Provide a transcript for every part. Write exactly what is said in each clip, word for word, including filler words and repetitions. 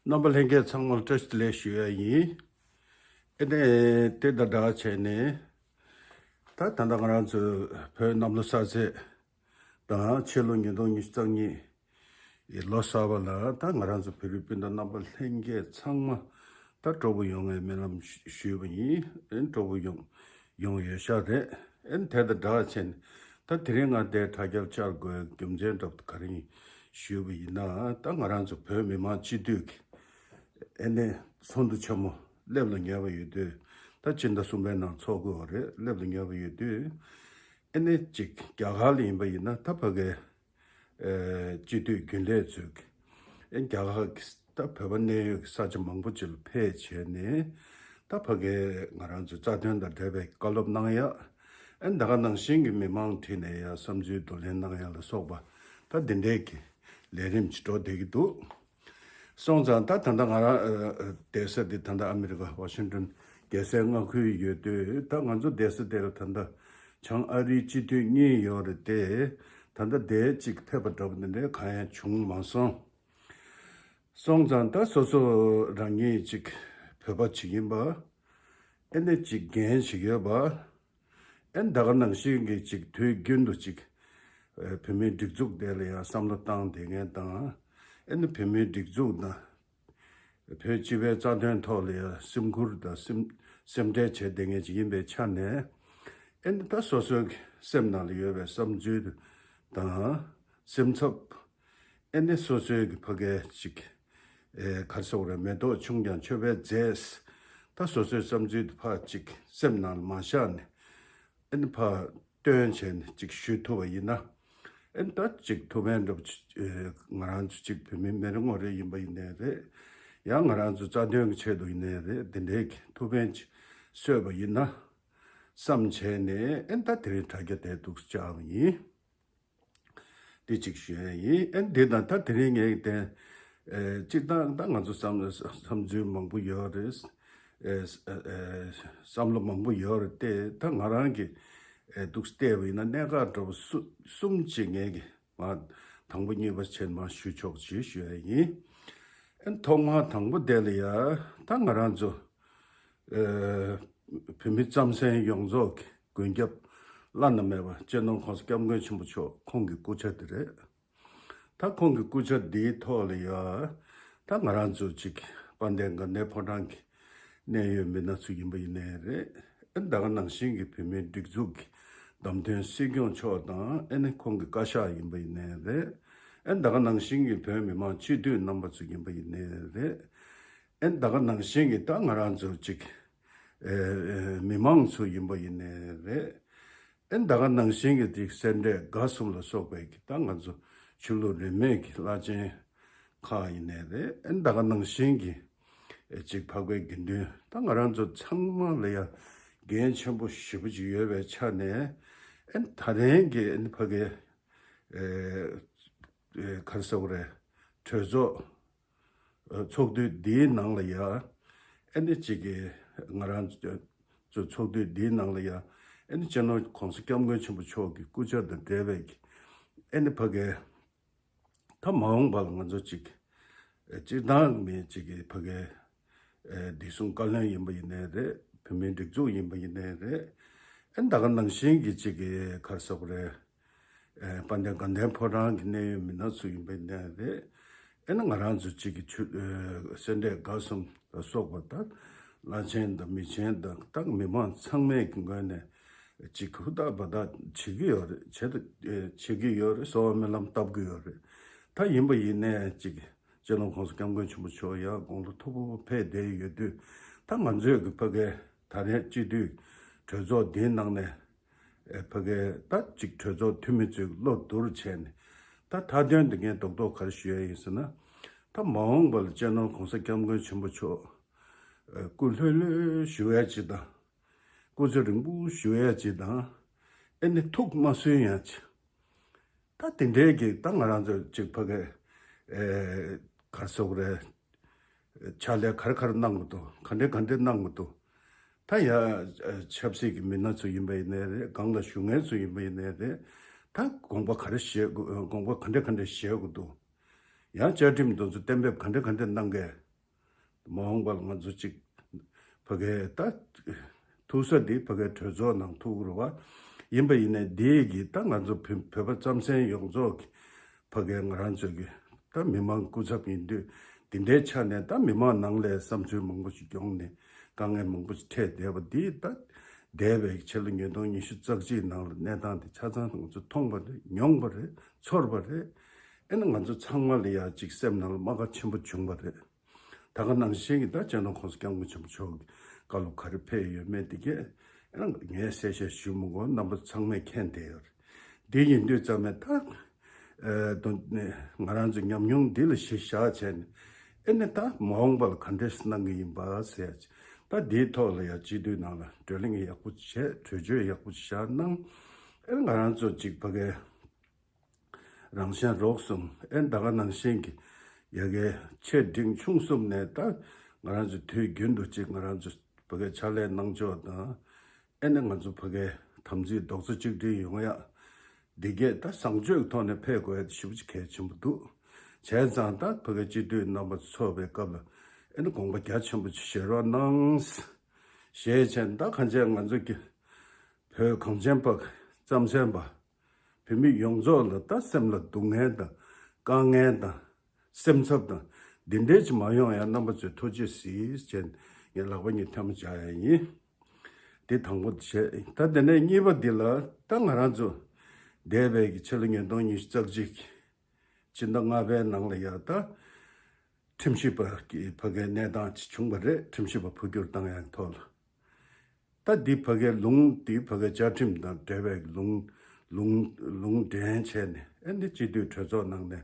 རྣམ་པ་ལྷན་རྒྱས་ཚང་མར་བཀྲ་ཤིས་བདེ་ལེགས་ཞུ་ཡ་ཡིན། ཨེ་ནས་དེ་དང་སྦྲགས་བྱས་ནས། ད་ད་ལྟ་ང་རང་ཚོའི་བོད་གནམ་ལོ་གསར་ཚེས་དང་ཕྱི་ལོ་ཉིས་སྟོང་ཉི་ཤུ་རྩ་གཉིས་ལོ་གསར་པ་ལ། ད་ང་རང་ཚོ་བོད་རིགས་སྤུན་ཟླ་རྣམ་པ་ལྷན་རྒྱས་ཚང་མ་ད་སྤྲོ་པོ་ཡོང་བའི་སྨོན་ལམ་ཞུ་ཞུས་པ་ཡིན། ཨེ་སྤྲོ་པོ་ཡོང་ཡོང་ཡོད་ཤག་རེད། ཨེ་དེ་དང་སྦྲགས་བྱས་ནས། ད་དེ་རིང་ང་འདིར་དྲ་རྒྱར་བཅར་དགོས་རྒྱུ་མཚན་འདྲ་པོ་ག་རེ་ཡིན་ཞུས་པ་ཡིན་ན། ད་ང་རང་ཚོ་བོད་མི་མང་སྤྱི་འཐུས་ཀྱི་ཨེ་ནས་ཚོགས་འདུ་ཆེན་མོ་སླེབས་ལ་ཉེ་བ་ཡོད་དུས། ད་སྤྱི་ཟླ་གསུམ་པའི་ནང་ཚོགས་དགོས་པ་རེད། སླེབས་ལ་ཉེ་བ་ཡོད་དུས། ཨེ་ནས་ཅིག་རྒྱ་གར་ལ་ཡིན་པ་ཡིན་ན། ད་ཕ་གིའི་ཨེ་སྤྱི་འཐུས་རྒྱུན་ལས་ཚོས་ཀྱི་ཨེ་རྒྱ་གར་གྱི་ད་བོད་པ་གནས་ཡོད་ཀྱི་ས་ཆ་མང་པོ་ཅིག་ལ་ཕེབས་བྱས་ནས། ད་ཕ་གིའི་ང་རང་ཚོའི་རྩ་དོན་དང་འབྲེལ་བའི་བཀའ་སློབ་གནང་ཡ། ཨེ་ད་ག་ནང་བཞིན་གྱི་མི་མང་འཁྲིད་ནས་ཡ་བསམ་ཚུལ་བསྡུ་ལེན་གནང་ཡ་ལ་སོགས་པ། ད་འདི་འདྲའི་གི་ལས་རིམ་ཅིག་འགྲོ་བསྡད་ཀྱི་འདུག་སོང་ཙང་ད་ད་ལྟ་ང་རང་ཨ་ཨ་བསྡད་ས་འདི་ད་ལྟ་ཨ་མི་རི་ཀ་ཝ་ཤིང་ཏོན་རྒྱལ་སའི་མངའ་ཁུལ་ཡོད་དུས། ད་ང་ཚོ་བསྡད་ས་དེ་ལ་ད་ལྟ་བྱང་ཨ་རིའི་སྤྱི་འཐུས་གཉིས་ཡོད་རེད་དེ། ད་ལྟ་དེ་གཅིག་ཕེབས་པ་འདྲ་པོ་འདི་འདྲའི་གང་ཡང་བྱུང་མ་སོང་། སོང་ཙང་ད་སོ་སོ་རང་ཉིད་ཅིག་བོད་པ་ཅིག་ཡིན་པ། ཨེ་ནས་ཅིག་འགན་ཅིག་ཡོད་པ། ཨེ་ད་ག་ནང་བཞིན་གྱི་ཅིག་དུས་རྒྱུན་དུ་ཅིག་ཨེ་བོད་མིའི་སྒྲིག་འཛུགས་དེ་ལ་ཡང་བསམ་བློ་བཏང་བསྡད་མཁན་དང་། ཨེ་ནས་བོད་མིའི་སྒྲིག་འཛུགས་དང་བོད་སྤྱི་པའི་རྩ་དོན་ཐོག་ལ་ཡང་སེམས་ཁུར་དང་སེམས་སེམས་ཁྲལ་བྱས་བསྡད་མཁན་ཅིག་ཡིན་པའི་ཆ་ནས། ཨེ་ནས་ད་སོ་སོའི་སེམས་ནང་ལ་ཡོད་པའི་བསམ་ཚུལ་དང་སེམས་འཚབ། ཨེ་ནས་སོ་སོའི་གི་ཕ་གིའི་ཅིག་ཨེ་ག་རེ་ཟེར་དགོས་རེད། མེ་ཏོག་ཆུང་ཀྱང་མཆོད་པའི་རྫས། ད་སོ་སོའི་བསམ་ཚུལ་དེ་ཕར་ཅིག་སེམས་ནང་ལ་མ་བཞག་ནས། ཨེ་ནས་ཕར་བཏོན་བྱས་ནས་ཅིག་ཞུ་ཐུབ་པ་ཡིན་ན། ཨེ་ནས་ད་ཅིག་ཐུགས་ཕན་འདྲ་པོ་ཅིག་ཨེ་ང་རང་ཚོ་ཅིག་བོད་མི་མི་རེ་ངོ་རེ་ཡིན་པ་ཡིན་ནའི་རེད། ཡང་ང་རང་ཚོ་རྩ་དོན་གྱི་ཆེད་དུ་ཡིན་ནའི་རེད། འདི་འདྲའི་གི་ཐུགས་ཕན་ཅིག་གསོས་པ་ཡིན་ན་བསམ་བྱས་ནས། ཨེ་ནས་ད་དེ་རིང་དྲ་རྒྱ་དེ་འདུག་སེ་བཅར་བ་ཡིན། འདི་གཅིག་ཞུ་ཡ་ཡིན། ཨེ་འདི་དང་ད་དེ་རིང་ངས་དེ་ཨེ་སྤྱིར་བཏང་ད་ང་ཚོ་བསམ་བསམ་ཚུལ་མང་པོ་ཡོད་རེད། ཨེ་ཨེ་བསམ་བློ་མང་པོ་ཡོད་རེད་དེ། ད་ང་རང་གིས་ཨེ་འདུག་སེ་བལྟས་པ་ཡིན་ན། གནད་འགག་འདྲ་པོ་སུ་གསུམ་ཅིག་ངས་ཀྱི་མ་དང་པོ་གཉིས་པ་བྱས་ནས་མ་ཞུ་ཆོག་ཅེས་ཞུ་ཡ་ཡིན། ཨེ་ཐོག་མར་དང་པོ་དེ་ལ་ཡ། ད་ང་རང་ཚོ་ཨེ་བོད་མི་རྩམ་ཟན་ཡོངས་རྫོགས་ཀྱི་མགོན་སྐྱབས་བླ་ན་མེད་པ་སྤྱི་ནོར་༸གོང་ས་༸སྐྱབས་མགོན་ཆེན་པོ་མཆོག་ཁོང་གི་སྐུ་ཕྱྭ་དེ་རེད། ད་ཁོང་གི་སྐུ་ཕྱྭ་འདིའི་ཐོག་ལ་ཡ། ད་ང་རང་ཚོ་ཅིག་དཔལ་ལྡན་དགའ་ལྡན་ཕོ་བྲང་གི་གནད་ཡོད་མི་སྣ་ཚོ་ཡིན་པ་ཡིན་ནའི་རེད། ཨེ་ད་ག་ནང་བཞིན་གྱི་བོད་མིའི་སྒྲིག་འཛུགས་ཀྱི་བདམས་ཐོན་སྲིད་སྐྱོང་མཆོག་དང་། ཨེ་ནི་ཁོང་གི་བཀའ་ཤག་ཡིན་པ་ཡིན་ནའི་རེད། ཨེ་ད་ག་ནང་བཞིན་གྱི་བོད་མི་མང་སྤྱི་འཐུས་རྣམ་པ་ཚོ་ཡིན་པ་ཡིན་ནའི་རེད། ཨེ་ད་ག་ནང་བཞིན་གྱི་ད་ང་རང་ཚོ་ཅིག་ཨེ་མི་མང་ཚོ་ཡིན་པ་ཡིན་ནའི་རེད། ཨེ་ད་ག་ནང་བཞིན་གྱི་ཅིག་སེ་འབྲས་དགའ་གསུམ་ལ་སོགས་པའི་གི་ད་ང་ཚོ་ཆོས་ལུགས་རིས་མེད་ཀྱི་བླ་ཆེན་ཁག་ཡིན་ནའི་རེད། ཨེ་ད་ག་ནང་བཞིན་གྱི་ཨེ་ཅིག་འཕགས་པའི་དགེ་འདུན། ད་ང་རང་ཚོ་ཚང་མ་ལ་ཡ་འགན་ཆེན་པོ་ཞེ་པོ་ཅིག་ཡོད་པའི་ཆ་ནས། ཨེ་ད་རིང་གི་ཨེ་འཕགས་པའི་ཨེ་ཨེ་ག་རེ་ཟེར་དགོས་རེད། གྲོས་ཚོགས་ཨ་ཚོགས་དུས་འདིའི་ནང་ལ་ཡ། ཨེ་ནི་གཅིག་གི་ང་རང་ཚོ་ཚོགས་དུས་འདིའི་ནང་ལ་ཡ། ཨེ་ནི་སྤྱི་ནོར་༸གོང་ས་༸སྐྱབས་མགོན་ཆེན་པོ་མཆོག་གི་སྐུ་ཕྱྭ་དང་འབྲེལ་བའི་གི་ཨེ་ནི་ཕ་གི་ད་མ་འོངས་པ་ལ་ང་ཚོ་གཅིག་ཨེ་སྤྱིར་བཏང་མི་གཅིག་གི་ཕ་གི་ཨེ་བདེ་སྲུང་བཀའ་བློན་ཡིན་པ་ཡིན་ནའི་རེད། བོད་མིའི་སྒྲིག་འཛུགས་ཡིན་པ་ཡིན་ནའི་རེད། ཨེ་ད་ག་ནང་བཞིན་གྱི་གཅིག་གི་ག་རེ་ཟེར་དགོས་རེད། ཨེ་དཔལ་ལྡན་དགའ་ལྡན་ཕོ་བྲང་གི་གནད་ཡོད་མི་སྣ་ཚོ་ཡིན་པ་ཡིན་ནའི་རེད། ཨེ་ན་ང་རང་ཚོ་གཅིག་གི་ཆོས་ཨེ་སེ་འབྲས་དགའ་གསུམ་ལ་སོགས་པ་དང་། བླ་ཆེན་དང་མི་ཆེན་དང་། ད་མི་མང་ཚང་མས་ཀྱི་ངོས་ནས་ཅིག་ཧུར་ཐག་འབད་ཐག་བྱེད་ཀྱི་ཡོད་རེད། བྱེད་དང་བྱེད་ཀྱི་ཡོད་རེད། གསོལ་བ་སྨོན་ལམ་བཏབ་ཀྱི་ཡོད་རེད། ད་ཡིན་པ་ཡིན་ནའི་ཅིག་སྤྱི་ནོར་༸གོང་ས་༸སྐྱབས་མགོན་ཆེན་པོ་མཆོག་ཡར་དགུང་ལོ་མཐོ་པོ་ཕེབས་བསྡད་ཡོད་དུས། ད་ང་ཚོས་ཀྱི་ཕ་གིའི་ད་རེས་སྤྱི་འཐུས་གྲོས་ཚོགས་འདིའི་ནང་ནས། ཨེ་ཕ་གིའི་ད་ཅིག་གྲོས་ཚོགས་འཐུས་མི་ཚོས་བློ་བསྡུར་བྱས་ནས། ད་མཐའ་དོན་དུ་ངས་རྡོག་རྡོག་ག་རེ་ཞུ་ཡ་ཡིན་ཟེར་ན། ད་མ་འོངས་པ་ལ་སྤྱི་ནོར་༸གོང་ས་༸སྐྱབས་མགོན་ཆེན་པོ་མཆོག་ཨེ་སྐུ་ལྷོད་ལྷོད་བཞུགས་ཡ་ཅིག་དང་། སྐུ་ཚེ་རིང་པོ་བཞུགས་ཡ་ཅིག་དང་། ཨེ་ནི་ཐུགས་མ་སུན་ཡ་ཅིག། ད་དེ་འདྲའི་གི་ད་ང་རང་ཚོ་ཅིག་ཕ་གི་ཨེ་ག་རེ་ཟེར་དགོས་རེད། ཕྱག་ལས་ག་རེ་ག་རེ་གནང་དགོས་འདུག་ག་འདྲ་ག་འདྲ་གནང་དགོས་འདུག་ད་ཡ་ཨེ་ཆབ་སྲིད་ཀྱི་མི་སྣ་ཚོ་ཡིན་པ་ཡིན་ནའི་རེད། སྒང་ལ་བཞུགས་མཁན་ཚོ་ཡིན་པ་ཡིན་ནའི་རེད། ད་དགོངས་པ་ག་རེ་བཞེས་དགོས། དགོངས་པ་ག་འདྲ་ག་འདྲ་བཞེས་དགོས་འདུག་ཡང་བཅའ་ཁྲིམས་དེ་ཚོ་གཏན་འབེབས་ག་འདྲ་ག་འདྲ་གནང་གི། མ་འོངས་པར་ང་ཚོ་གཅིག་ཕ་གའི་ད་ཐུག་ས་འདི་ཕ་གའི་གྲོས་ཚོགས་ནང་ཐུག་རུ་བ་ཡིན་པ་ཡིན་ནའི་འདི་གི་ད་ང་ཚོ་བོད་བོད་པ་རྩམ་ཟན་ཡོངས་རྫོགས་ཀྱི་ཕ་གའི་ང་རང་ཚོ་གི་ད་མི་མང་སྐུ་ཚབ་ཡིན་དུས་འདི་འདྲའི་ཆ་ནས་ད་མི་མང་ནང་ལས་བསམ་ཚུལ་མང་པོ་ཞིག་ཡོང་ནས་དཀའ་ངལ་མང་པོ་ཞིག་འཕྲད་བསྡད་པ་འདི་ད་འདས་པའི་ཕྱི་ལོ་ཉིས་སྟོང་ཉི་ཤུ་རྩ་གཅིག་ནང་ལ་གནས་སྟངས་འདི་ཆ་ཚང་ང་ཚོ་མཐོང་བ་རེད། མྱོང་བ་རེད། ཚོར་བ་རེད། ཨེ་ན་ང་ཚོ་ཚང་མ་ལ་ཡ་གཅིག་སེམས་ནང་ལ་རྨ་ཁ་ཆེན་པོ་བྱུང་བ་རེད། ད་ག་ནང་བཞིན་གྱི་ད་སྤྱི་ནོར་༸གོང་ས་༸སྐྱབས་མགོན་ཆེན་པོ་མཆོག་གི་བཀའ་སློབ་ག་རེ་ཕེབས་ཡོད་མེད་དེ་གས་ཨེ་ན་ངས་གསལ་བཤད་ཞུ་མི་དགོས། རྣམ་པ་ཚང་མས་མཁྱེན་བསྡད་ཡོད་རེད། འདི་ཡིན་དུས་ཙམ་ནས་ད་ཨེ་དོན་ནས་ང་རང་ཚོ་ཉམས་མྱོང་འདི་ལ་གཞི་བཞག་བྱས་ནས་ཨེ་ནས་ད་མ་འོངས་པ་ལ་ག་འདྲས་གནང་གི་ཡིན་པ་ཟེར་ཡ་ཅིག་ད་འདིའི་ཐོག་ལ་ཡ་སྤྱི་འཐུས་ནང་ལ་བགྲོ་གླེང་ཡག་པོ་བྱས། གྲོས་ཆོད་ཡག་པོ་བཞག་གནང་། ཨེ་ང་རང་ཚོ་གཅིག་ཕ་གའི་རང་གཞན་རོགས་གསུམ་ཨེ་ད་ག་ནང་བཞིན་གྱི་ཡ་གའི་ཆེ་འབྲིང་ཆུང་གསུམ་ནས་ད་ང་རང་ཚོ་དུས་རྒྱུན་དུ་གཅིག་ང་རང་ཚོ་ཕ་གའི་ཕྱག་ལས་གནང་ཕྱོགས་དང་ཨེ་ནས་ང་ཚོ་ཕ་གའི་དམ་ཚིག་རྡོག་རྩ་གཅིག་སྒྲིལ་ཡོང་ཡ་འདི་གས་ད་བཟང་སྤྱོད་ཀྱི་ཐོག་ནས་ཕེབས་དགོས་ཡ་དེ་ཞེ་པོ་ཅིག་གལ་ཆེན་པོ་འདུག་བྱས་ཙང་ད་ཕ་གའི་སྤྱི་འཐུས་རྣམ་པ་ཚོ་ཚོགས་པའི་སྐབས་ལ་ཨེ་ནས་དགོངས་པ་རྒྱ་ཆེན་པོ་ཅིག་བཞེས་རོགས་གནང་། ཞེས་བྱས་ད་གང་བྱས་ང་ཚོ་གི་བོད་གངས་ཅན་པ་རྩམ་ཟན་པ་བོད་མི་ཡོངས་རྫོགས་ལ་ད་སེམས་ལ་སྡུག་བསྔལ་དང་དཀའ་ངལ་དང་སེམས་འཚབ་དང་འདི་འདྲའི་ཅིག་མ་ཡོང་ཡ་རྣམ་པ་ཚོས་ཐུགས་རྗེ་གཟིགས་བྱས་ངས་ལག་པ་གཉིས་ཐལ་མོ་སྦྱར་ཡ་ཡིན། འདི་དང་པོ་བྱས། ད་དེ་ནས་གཉིས་པ་འདི་ལ་ད་ང་རང་ཚོ་འདས་པའི་གི་ཕྱི་ལོ་ཉིས་སྟོང་ཉི་ཤུ་རྩ་གཅིག་ཕྱི་ཟླ་ལྔ་པའི་ནང་ལ་ཡ་ད་ཁྲིམས་ཞིབ་པ་གི་ཕ་གའི་གནས་སྟངས་ཅིག་བྱུང་བ་རེད། ཁྲིམས་ཞིབ་པ་འཕོ་འགྱུར་བཏང་ཡག་ཐོག་ལ། ད་འདི་ཕ་གའི་ལུང་འདི་ཕ་གའི་བཅའ་ཁྲིམས་དང་འབྲེལ་བའི་ལུང་ལུང་ལུང་འདྲེན་བྱས་ནས་ཨེ་འདི་སྤྱི་འཐུས་གྲོས་ཚོགས་ནང་ནས་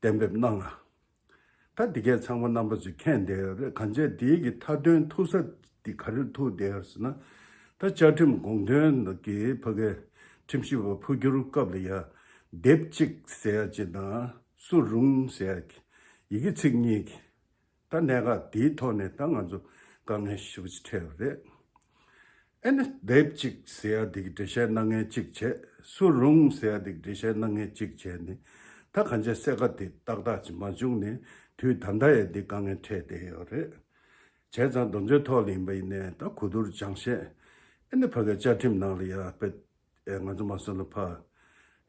གཏན་འབེབས་གནང་ང་། ད་འདི་གས་ཚང་མ་རྣམ་པ་ཚོས་མཁྱེན་བསྡད་ཡོད་རེད། གང་བྱས་འདིའི་གི་མཐའ་དོན་ཐུག་ས་འདི་ག་རེར་ཐུག་བསྡད་ཡོད་ཟེར་ན། ད་བཅའ་ཁྲིམས་དགོངས་དོན་གི་ཕ་གའི་ཁྲིམས་ཞིབ་པ་འཕོ་འགྱུར་སྐབས་ལ་ཡ་དེབ་གཅིག་ཟེར་ཡ་གཅིག་དང་སུ་རུང་ཟེར་ཡ་གི་ཡི་གེ་ཚིག་གཉིས་གི་ད་གནད་འགག་དེའི་ཐོག་ནས་ད་ང་ཚོ་དཀའ་ངལ་ཞེ་པོ་ཅིག་འཕྲད་པ་རེད། ཨེ་ནི་དེབ་གཅིག་ཟེར་ཡ་དེ་གི་འགྲེལ་བཤད་གནང་མཁན་གཅིག་བྱས། སུ་རུང་ཟེར་ཡ་དེ་གི་འགྲེལ་བཤད་གནང་མཁན་གཅིག་བྱས་ནས་ད་གང་ཆ་གསལ་ཁ་དེ་ཏག་ཏག་ཅིག་མ་བྱུང་ནས་དུས་ད་ལྟ་ཡང་འདི་དཀའ་ངལ་འཕྲད་བསྡད་ཡོད་རེད། བྱས་ཙང་དེ་ཚོའི་ཐོག་ལ་ཡིན་པ་ཡིན་ནའི་ད་གོ་བསྡུར་སྦྱང་བཤད་ཨེ་ནི་ཕ་གི་བཅའ་ཁྲིམས་ནང་ལ་ཡ་དཔེ་ཨེ་ང་ཚོ་མ་སོང་ལ་ཕ་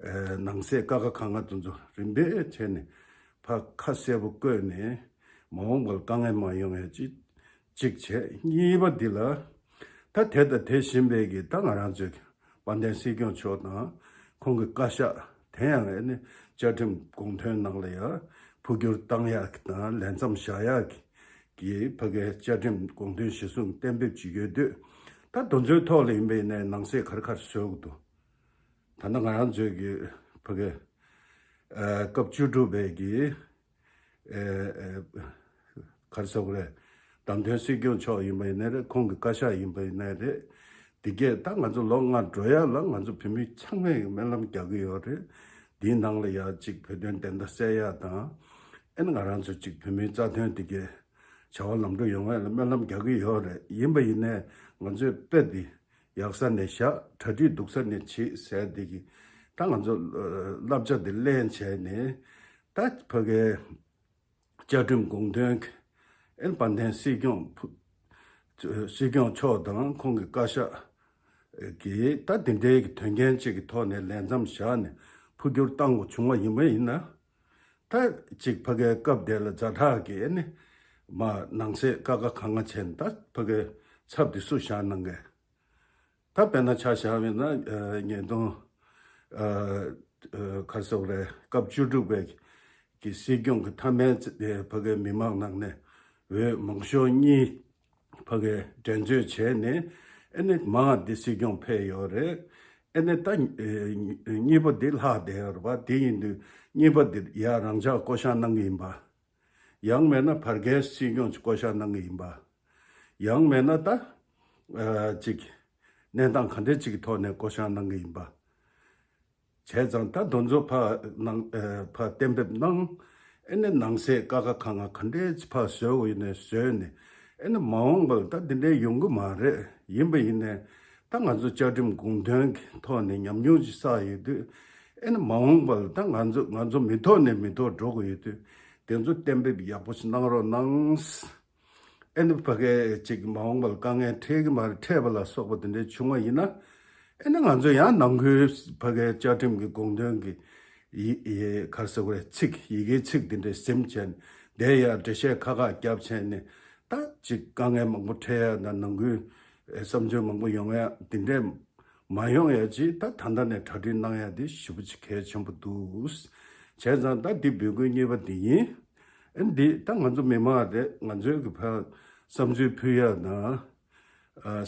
ཨེ་ནང་གསེས་ཀ་ཁ་ག་ང་དེ་ཚོ་རིམ་པས་བྱས་ནས་ཕ་ཁ་གསལ་པོ་བཀོད་ནས་མ་འོངས་པར་དཀའ་ངལ་མ་ཡོང་ཡ་ཅིག་གཅིག་བྱས། གཉིས་པ་འདི་ལ་ད་དེ་དང་དེ་བཞིན་པའི་གི་ད་ང་རང་ཚོའི་དཔལ་ལྡན་སྲིད་སྐྱོང་མཆོག་དང་ཁོང་གི་བཀའ་ཤག་དེ་ཡང་ཨེ་ནི་བཅའ་ཁྲིམས་དགོངས་དོན་ནང་ལ་ཡ་འཕོ་འགྱུར་བཏང་ཡག་གི་དང་ལས་མཚམས་བཞག་ཡག་གི་གི་ཕ་གི་བཅའ་ཁྲིམས་དགོངས་དོན་གཞིར་བཟུང་གཏན་འབེབས་བྱེད་ཡོད་དུས་ད་དེ་ཚོའི་ཐོག་ལ་ཡིན་པའི་ནས་ནང་གསེས་ག་རེ་ག་རེ་བཟོ་དགོས་འདུག་ད་ནི་ང་རང་ཚོའི་གི་ཕ་གི་ཨ་སྐབས་བཅུ་དྲུག་པའི་གི་ཨེ་ཨེ་ག་རེ་ཟེར་དགོས་རེད། བདམས་ཐོན་སྲིད་སྐྱོང་མཆོག་ཡིན་པ་ཡིན་ནའི་རེད། ཁོང་གི་བཀའ་ཤག་ཡིན་པ་ཡིན་ནའི་རེད། འདི་གས་ད་ང་ཚོ་ལོ་ལྔ་འགྲོ་ཡ་ལ་ང་ཚོ་བོད་མི་ཚང་མས་སྨོན་ལམ་རྒྱག་གི་ཡོད་རེད། འདིའི་ནང་ལ་ཡ་གཅིག་བོད་དོན་བདེན་མཐའ་གསལ་ཡ་དང་ཨེ་ནི་ང་རང་ཚོ་གཅིག་བོད་མིའི་རྩ་དོན་འདི་གས་བྱ་བ་ལམ་འགྲོ་ཡོང་བ་ལ་སྨོན་ལམ་རྒྱག་གི་ཡོད་རེད། ཡིན་པ་ཡིན་ནའི་ང་ཚོའི་དཔེ་འདི་ཡག་ས་ནས་བཞག་གྲ་སྒྲིག་སྡུག་ས་ནས་བྱེད་ཟེར་འདི་གི་ད་ང་ཚོ་བསླབ་བྱ་འདི་ལེན་བྱས་ནས་ད་ཕ་གའི་བཅའ་ཁྲིམས་དགོངས་དོན་གྱི་ཨེ་དཔལ་ལྡན་སྲིད་སྐྱོང་ཕུ་སྲིད་སྐྱོང་མཆོག་དང་ཁོང་གི་བཀའ་ཤག་གིས་ད་འདི་འདྲའི་གི་དོན་རྐྱེན་གཅིག་གི་ཐོག་ནས་ལས་མཚམས་བཞག་ནས་འཕོ་འགྱུར་བཏང་དགོས་བྱུང་བ་ཡིན་པ་ཡིན་ན། ད་གཅིག་ཕ་གའི་སྐབས་དེ་ལ་ཛ་དྲག་གི་ཨེ་ནི་མ་ནང་གསེས་ཀ་ཁ་ག་ང་བྱས་ནས་ད་ཕ་གའི་ཚབ་དེ་སུ་བཞག་གནང་གས། ད་དཔེར་ན་ཆ་བཞག་པ་ཡིན་ན་ཨ་ཉིས་སྟོང་ཨ་ཨ་ག་རེ་ཟེར་དགོས་རེད། སྐབས་བཅུ་དྲུག་པའི་གི་སྲིད་སྐྱོང་གི་མཐའ་མའི་ཕ་གའི་མི་མང་ནང་ནས་འོས་མང་ཤོས་གཉིས་ཕ་གའི་འགྲན་རྩོད་བྱས་ནས་ཨེ་ནི་མ་འདི་སྲིད་སྐྱོང་ཕེབས་ཡོད་རེད། ཨེ་ནི་ད་ཨེ་གཉིས་པ་འདི་ལྷག་བསྡད་ཡོད་རེད་པ། དེ་ཡིན་དུས་གཉིས་པ་འདི་ཡ་རང་ཅག་བསྐོ་བཞག་གནང་གི་ཡིན་པ། ཡང་མེད་ན་བར་བརྒལ་སྲིད་སྐྱོང་ཅིག་བསྐོ་བཞག་གནང་གི་ཡིན་པ། ཡང་མེད་ན་ད་ཨ་ཅིག་གནས་སྟངས་ག་འདྲ་ཅིག་གི་ཐོག་ནས་བསྐོ་བཞག་གནང་གི་ཡིན་པ། བྱས་ཙང་ད་དེ་ཚོ་ཕ་ནང་ཨ་ཕ་གཏན་འབེབས་གནང་། ཨེ་ནི་ནང་གསེས་ཀ་ཁ་ག་ང་ག་འདྲས་ཕ་བཟོས་འོས་ནས་བཟོས་ནས་ཨེ་ནི་མ་འོངས་པར་ད་འདི་འདྲས་ཡོང་གི་མ་རེད། ཡིན་པ་ཡིན་ནས་ད་ང་ཚོ་བཅའ་ཁྲིམས་དགོངས་དོན་གྱི་ཐོག་ནས་ཉམས་མྱོང་ཅིག་བསགས་ཡོད་དུས་ཨེ་ནི་མ་འོངས་པར་ད་ང་ཚོ་ང་ཚོ་མི་ཐོག་ནས་མི་ཐོག་འགྲོ་དགོས་ཡོད་དུས་དེ་ཚོ་གཏན་འབེབས་ཡག་པོ་ཞིག་གནང་རོགས་གནང་། ཨེ་ནི་ཕ་གའི་ཅིག་མ་འོངས་པ་ལ་དཀའ་ངལ་འཕྲད་ཀྱི་མ་རེད། འཕྲད་པ་ལ་སོགས་པ་དེ་འདྲ་བྱུང་བ་ཡིན་ན། ཨེ་ནི་ང་ཚོ་ཡང་ནང་ཁུལ་ཕ་གའི་བཅའ་ཁྲིམས་ཀྱི་དགོངས་དོན་གྱི་ཡི་ཡི་ག་རེ་ཟེར་དགོས་རེད། ཚིག་ཡི་གེའི་ཚིག་དེ་འདྲ་ཟིན་བྱས་ནས་དེ་ཡང་འགྲེལ་བཤད་ཁག་ཁག་བརྒྱབ་བྱས་ནས། ད་ཅིག་དཀའ་ངལ་མང་པོ་འཕྲད་ཡ་དང་ནང་ཁུལ་བསམ་ཚུལ་མང་པོ་ཡོང་ཡ་དེ་འདྲ་མ་ཡོང་ཡ་ཅིག་ད་ད་ལྟ་ནས་གྲ་སྒྲིག་གནང་ཡ་དེ་ཞེ་པོ་ཅིག་གལ་ཆེན་པོ་འདུག། བྱས་ཙང་ད་འདི་འབོད་སྐུལ་གཉིས་པ་འདི་ཡིན། ཨ་འདི་ད་ང་ཚོ་མི་མང་རེད། ང་ཚོའི་གི་ཕར་བསམ་ཚུལ་ཕུལ་ཡ་དང་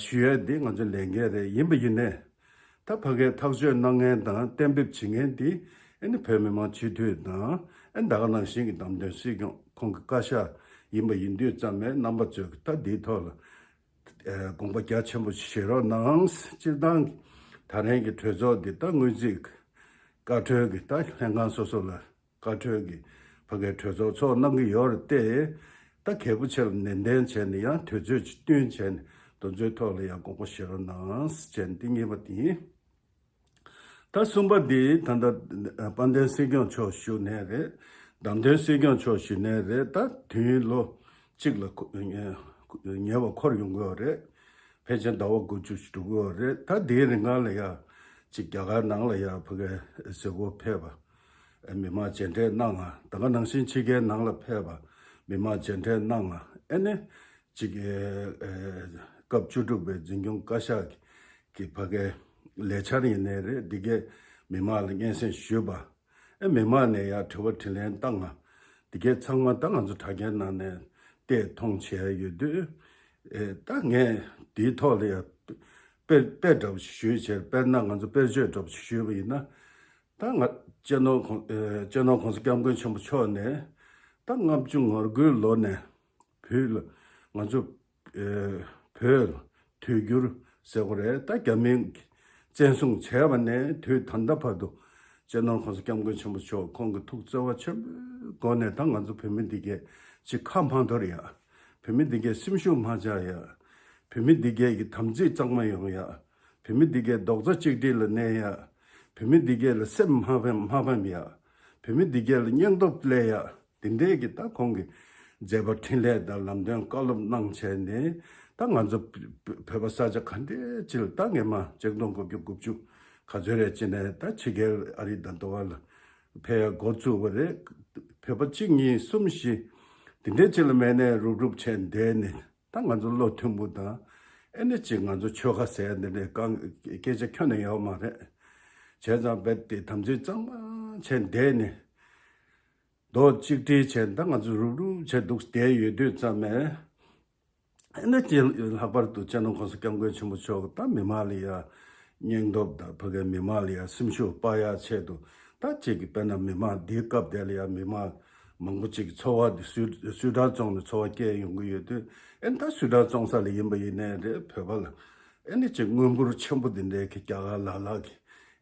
ཞུ་ཡ་འདི་ང་ཚོའི་ལས་འགན་རེད། ཡིན་པ་ཡིན་ནས་ད་ཕ་གའི་ཐག་གཅོད་གནང་མཁན་དང་གཏན་འབེབས་བྱེད་མཁན་འདི་ཨ་ནི་བོད་མི་མང་སྤྱི་འཐུས་དང་ཨ་ད་ག་ནང་བཞིན་གྱི་བདམས་ཐོན་སྲིད་སྐྱོང་ཁོང་གི་བཀའ་ཤག་ཡིན་པ་ཡིན་དུས་ཙམ་ནས་རྣམ་པ་ཚོས་ད་འདིའི་ཐོག་ལ་དགོངས་པ་རྒྱ་ཆེན་པོ་བཞེས་རོགས་གནང་། སྤྱིར་བཏང་ད་རིང་གི་གྲོས་ཚོགས་འདི་ད་དངོས་རྫས་བཀའ་འཁྲོལ་གྱི་ད་ལྷན་ཁང་སོ་སོ་ལ་བཀའ་འཁྲོལ་གྱི་ཕ་གའི་གྲོས་ཚོགས་ཚོགས་གནང་གི་ཡོད་རེད་དེ། ད་གལ་པོ་ཆེ་ལ་ནན་ཏན་བྱས་ནས་ཡང་དུས་ཚོད་ཅིག་བསྟུན་བྱས་ནས་དེ་ཚོའི་ཐོག་ལ་ཡང་དགོངས་པ་བཞེས་རོགས་གནང་ཟེར་ནས་འདི་གཉིས་པ་དེ་ཡིན། ད་གསུམ་པ་འདི་ད་ལྟ་དཔལ་ལྡན་སྲིད་སྐྱོང་མཆོག་བཞུགས་ནའི་རེད། བདམས་ཐོན་སྲིད་སྐྱོང་མཆོག་བཞུགས་ནའི་རེད། ད་དུས་ཡུན་ལོ་གཅིག་ལ་ཁོ་ཉེ་བ་འཁོར་ཡོང་གི་ཡོད་རེད། ཕལ་ཆེར་ཟླ་བ་དགུ་བཅུ་ཞིག་འགྲོ་གི་ཡོད་རེད། ད་དེའི་རིང་ག་ལ་ཡ་ཅིག་རྒྱ་གར་ནང་ལ་ཡ་ཕ་གའི་མཛད་སྒོ་ཕེབས་པ། མི་མང་མཇལ་འཕྲད་གནང་ང་། ད་ག་ནང་བཞིན་ཕྱི་རྒྱལ་ནང་ལ་ཕེབས་པ། མི་མང་མཇལ་འཕྲད་གནང་ང་། ཨེ་ནས་ཅིག་ཨེ་ཨེ་སྐབས་བཅུ་དྲུག་པའི་འཛིན་སྐྱོང་བཀའ་ཤག་གི་ཕ་གའི་ལས་འཆར་ཡིན་ནའི་རེད། འདི་གའི་མི་མང་ལ་སྙན་སེང་ཞུས་པ། ཨེ་མི་མང་ནས་ཡང་དྲི་བ་དྲིས་ལན་བཏང་ང་། འདི་གའི་ཚང་མ་ད་ང་ཚོ་དྲ་རྒྱའི་ནང་ནས་བལྟས་མཐོང་བྱས་ཡོད་དུས། ཨེ་ད་ངས་འདིའི་ཐོག་ལ་ཡང་དཔེ་དཔེ་འདྲ་པོ་ཞིག་ཞུས་བྱས། དཔེར་ན་ང་ཚོ་དཔེར་བརྗོད་འདྲ་པོ་ཞིག་ཞུས་པ་ཡིན་ན། ད་ང་སྤྱི་ནོར་གོང་ཨེ་སྤྱི་ནོར་གོང་ས་སྐྱབས་མགོན་ཆེན་པོ་མཆོག་ནས་ད་ལྔ་བཅུ་ང་དགུའི་ལོ་ནས་བོད་ལ་ང་ཚོ་ཨེ་བོད་ལ་དུས་འགྱུར་ཟེར་དགོས་རེད། ད་རྒྱ་མིས་བཙན་བཟུང་བྱས་པ་ནས་དུས་ད་ལྟ་བར་དུ་སྤྱི་ནོར་གོང་ས་སྐྱབས་མགོན་ཆེན་པོ་མཆོག་ཁོང་གི་ཐུགས་བརྩེ་བ་ཆེན་པོའི་སྒོ་ནས་ད་ང་ཚོ་བོད་མི་འདི་གས་ཅིག་ཁ་མ་འཐོར་ཡ། བོད་མི་འདི་གས་སེམས་ཤུགས་མ་ཆག་ཡ། བོད་མི་འདི་གས་ཀྱི་དམ་ཚིག་གཙང་མ་ཡོང་ཡ། བོད་མི་འདི་གས་རྡོག་རྩ་གཅིག་སྒྲིལ་ལ་གནས་ཡ། བོད་མི་འདི་གས་ལ་སེམས་མ་ཕམ་མ་ཕམ་ཡ། བོད་མི་འདི་གས་ལ་སྙིང་སྟོབས་སླེབས་ཡ། འདི་འདྲའི་གི་ད་ཁོང་གི་མཛད་པ་འཕྲིན་ལས་དང་ལམ་སྟོན་བཀའ་སློབ་གནང་བྱས་ནས། ད་ང་ཚོ་བོད་པ་ས་ཆ་ག་འདྲའི་ཅིག་ལ་ད་སྔས་མ་ཆིག་སྟོང་དགུ་བརྒྱ་དགུ་བཅུ་ག་ཚོད་རེད་ཅེ་ནས་ད་ཕྱི་རྒྱལ་ཨ་རི་དང་འདྲ་བ་ལ་ཕེབས་ཡ་འགོ་བཙུགས་པ་རེད། བོད་པ་གཅིག་གཉིས་གསུམ་བཞི་འདི་འདྲའི་ཅིག་ལ་མེད་ནས་རུབ་རུབ་བྱས་བསྡད་ནས། ད་ང་ཚོ་བློ་མཐུན་པོ་དང་ཨེ་ནི་ཅིག་ང་ཚོ་ཆོལ་ཁ་ཟེར་འདི་འདྲའི་རྐང་སྐད་ཆ་ཁྱོན་ནས་ཡོད་མ་རེད། བྱས་ཙང་རྦད་དེ་དམ་ཚིག་གཙང་མ་བྱས་བསྡད་ནས། རྡོག་གཅིག་སྒྲིལ་བྱས་ད་ང་ཚོ་རུབ་རུབ་བྱས་འདུག་བསྡད་ཡོད་དུས་ཙམ་ནས། ཨེ་ནི་ཅིག་ལྷག་པར་དུ་སྤྱི་ནོར་གོང་ས་སྐྱབས་མགོན་ཆེན་པོ་མཆོག་གིས་ད་མི་མང་ལ་ཡ་སྙིང་སྟོབས་དང་ཕ་གའི་མི་མང་ལ་ཡ་སེམས་ཤུགས་སྤར་ཡ་ཆེད་དུ། ད་ཅིག་གི་དཔེར་ན་མི་མང་འདིའི་སྐབས་དེ་ལ་ཡ་མི་མང་མང་པོ་ཅིག་གི་འཚོ་བ་འདི་སུས་སུས་ཊར་བཙོང་ནས་འཚོ་བ་སྐྱེལ་ཡོང་གི་ཡོད་དུས། ཨེ་ནི་ད་སུས་ཊར་བཙོང་ས་ལ་ཡིན་པ་ཡིན་ནའི་རེད། བོད་པ་ལ་ཨེ་ནི་ཅིག་དངུལ་འབོར་ཆེན་པོ་འདི་འདྲའི་གི་རྒྱ་གར་ལ་ལ་གི་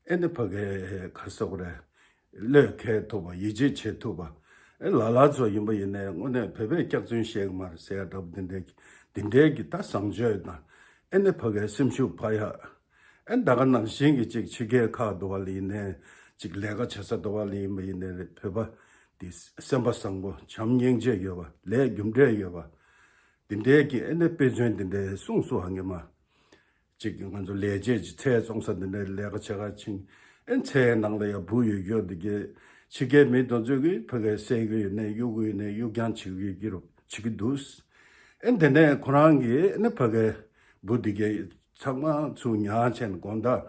ཨེ་ནི་ཕ་གའི་ག་རེ་ཟེར་དགོས་རེད། བློས་འཁེལ་ཐུབ་པ། ཡིད་ཆེས་བྱེད་ཐུབ་པ། ཨེ་ལ་ལ་ཚོ་ཡིན་པ་ཡིན་ནའི་དངོས་གནས་བོད་པས་སྐྱག་རྫུན་བཤད་གི་མ་རེད་ཟེར་ཡ་འདྲ་པོ་འདི་འདྲའི་འདི་འདྲའི་གི་ད་བཟང་སྤྱོད་དང་། ཨེ་ནི་ཕ་གའི་སེམས་ཤུགས་འཕར་ཡ། ཨེ་ད་ག་ནང་བཞིན་གི་ཅིག་ཕྱི་རྒྱལ་ཁག་འདྲ་བ་ལ་ཡིན་ནའི་ཅིག་ལས་ཀ་བྱེད་ས་འདྲ་བ་ལ་ཡིན་པ་ཡིན་ནའི་རེད། བོད་པ་འདི་སེམས་པ་བཟང་པོ། བྱམས་སྙིང་རྗེ་ཡོད་པ། ལས་རྒྱུ་འབྲས་ཡོད་པ། འདི་འདྲའི་གི་ཨེ་ནི་དཔེ་མཚོན་འདི་འདྲའི་གསུངས་སོང་ང་། ངས་མ་གཅིག་ང་ཚོ་ལས་བྱེད་ཀྱི་ཚལ་བཙོང་ས་འདི་འདྲའི་ལས་ཀ་བྱེད་ག་ཕྱིན། ཨེ་ཚལ་ནང་ལ་ཡང་འབུ་ཡོད་ཡོད་འདི་གའི་ཕྱི་རྒྱལ་མི་དེ་ཚོ་གིས་ཕ་གའི་བསད་གི་ཡོད་ནའི་གཡུག་གི་ཡོད་ནའི་གཡུག་རྐྱང་བྱེད་གི་ཡོད་ཀྱི་རུ་བྱེད་ཀྱི་འདུག། ཨེ་དེ་ནས་ཁོ་རང་གིས་ཨེ་ནི་ཕ་གའི་འབུ་འདི་གའི་ཚང་མ་ཚུར་ཉར་བྱས་ནས་དགོང་དག་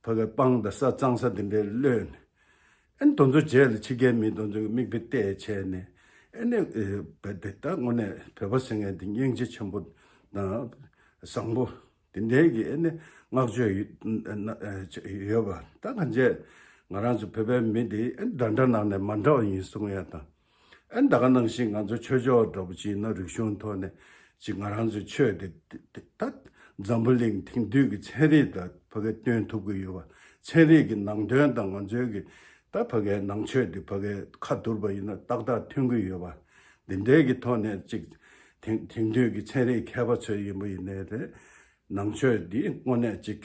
ཕ་གའི་སྤང་དང་ས་གཙང་ས་འདི་འདྲའི་གློད་ནས། ཨེ་དེ་ཚོ་རྗེས་ལ་ཕྱི་རྒྱལ་མི་དེ་ཚོ་གིས་མིག་དཔེ་བལྟས་བྱས་ནས། ཨེ་ནི་ཨེ་བོད་དེ་ད་དངོས་གནས་བོད་པ་ཟེར་མཁན་དེ་སྙིང་རྗེ་ཆེན་པོ་དང་བཟང་པོ། དེ་འདྲའི་གི་ཨེ་ནི་བསྔགས་བརྗོད་ཡོད་ཨེ་ཡོད་པ། ད་གང་བྱས་ང་རང་ཚོ་བོད་པའི་མི་དེ་ཨེ་འདྲ་འདྲ་ནང་ནས་མ་འདྲ་བ་ཡིན་གསུང་ཡ་དང་། ཨེ་ད་ག་ནང་བཞིན་ང་ཚོ་ཆོས་ཕྱོགས་འདྲ་པོ་ཅིག་ཡིན་ན་རིག་གཞུང་ཐོག་ནས་ཅིག་ང་རང་ཚོའི་ཆོས་དེ་དེ་དེ་ད་འཛམ་བུ་གླིང་དེང་དུས་ཀྱི་ཚན་རིག་དང་ཕ་གིར་སྟོན་ཐུབ་ཀྱི་ཡོད་པ། ཚན་རིག་གི་ནང་དོན་དང་ང་ཚོའི་གི་ད་ཕ་གིའི་ནང་ཆོས་དེ་ཕ་གིར་ཁ་བསྡུར་བ་ཡིན་ན་ཏག་ཏག་མཐུན་གྱི་ཡོད་པ། འདི་འདྲའི་གི་ཐོག་ནས་ཅིག་དེང་དེང་དུས་ཀྱི་ཚན་རིག་མཁས་པ་ཚོ་ཡིན་པ་ཡིན་ནའི་རེད། ནང་ཆོས་འདི་དངོས་གནས་ཅིག་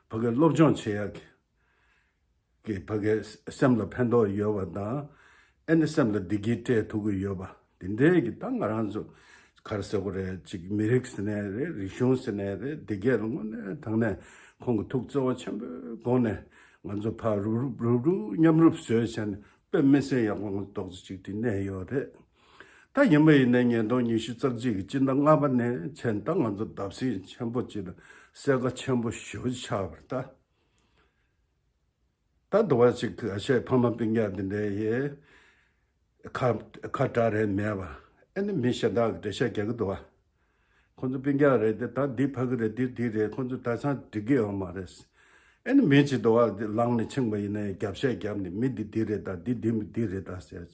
ཕ་གིར་སློབ་སྦྱོང་བྱེད་ཡག་གི་གི་ཕ་གིའི་སེམས་ལ་ཕན་ཐོགས་ཡོད་པ་དང་། ཨེ་ནི་སེམས་ལ་བདེ་སྐྱིད་སྤྲད་ཐུབ་ཀྱི་ཡོད་པ། འདི་འདྲའི་གི་ད་ང་རང་ཚོ་ ག་རེ་ཟེར་དགོས་རེད། ཅིག་མི་རིགས་ཟེར་ནའི་རེད། རིག་གཞུང་ཟེར་ནའི་རེད། འདི་གས་ལ་དངོས་གནས་དྲང་གནས་ཁོང་གི་ཐུགས་བརྩེ་བ་ཆེན་པོའི་སྒོ་ནས་ང་ཚོ་ཕར་རུབ་རུབ་རུབ་རུབ་མཉམ་རུབ་བཟོས་བྱས་ནས་དཔེ་མི་སྲིད་ཡག་པོ་ང་ཚོ་རྡོག་རྩ་གཅིག་སྒྲིལ་གནས་ཡོད་རེད། ད་ཡིན་པ་ཡིན་ནའི་ཉིས་སྟོང་ཉི་ཤུ་རྩ་གཅིག་གི་སྤྱི་ཟླ་ལྔ་པ་ནས་བྱས་ད་ང་ཚོ་བརྡབ་གསིག་ཆེན་པོ་ཅིག་དང་གསལ་ཁ་ཆེན་པོ་ཞེ་པོ་ཅིག་ཆགས་པ་རེད་ད། ད་འདུ་བ་ཅིག་ཁ་ཤས་ཕ་མ་སྤུན་ཀྱག་འདི་འདྲའི་ཡེ་ཁ་ཁ་གྲག་རེད་མེད་པ། ཨ་ནི་མི་གཞན་དག་གི་འགྲེལ་བཤད་རྒྱག་གི་འདུག་བ། ཁོ་ཚོ་སྤུན་ཀྱག་རེད་དེ། ད་འདི་ཕ་གི་རེད། འདི་འདི་རེད། ཁོ་ཚོ་ད་ཆང་འགྲིག་གི་ཡོད་མ་རེད། ཨ་ནི་མི་གཅིག་འདུག་བ། འདི་ལངས་ནས་ཕྱིན་པ་ཡིན་ནའི་རྒྱབ་བཤད་རྒྱབ་ནས་མི་འདི་འདི་རེད་ད། འདི་འདི་མི་འདི་རེད་ད་ཟེར།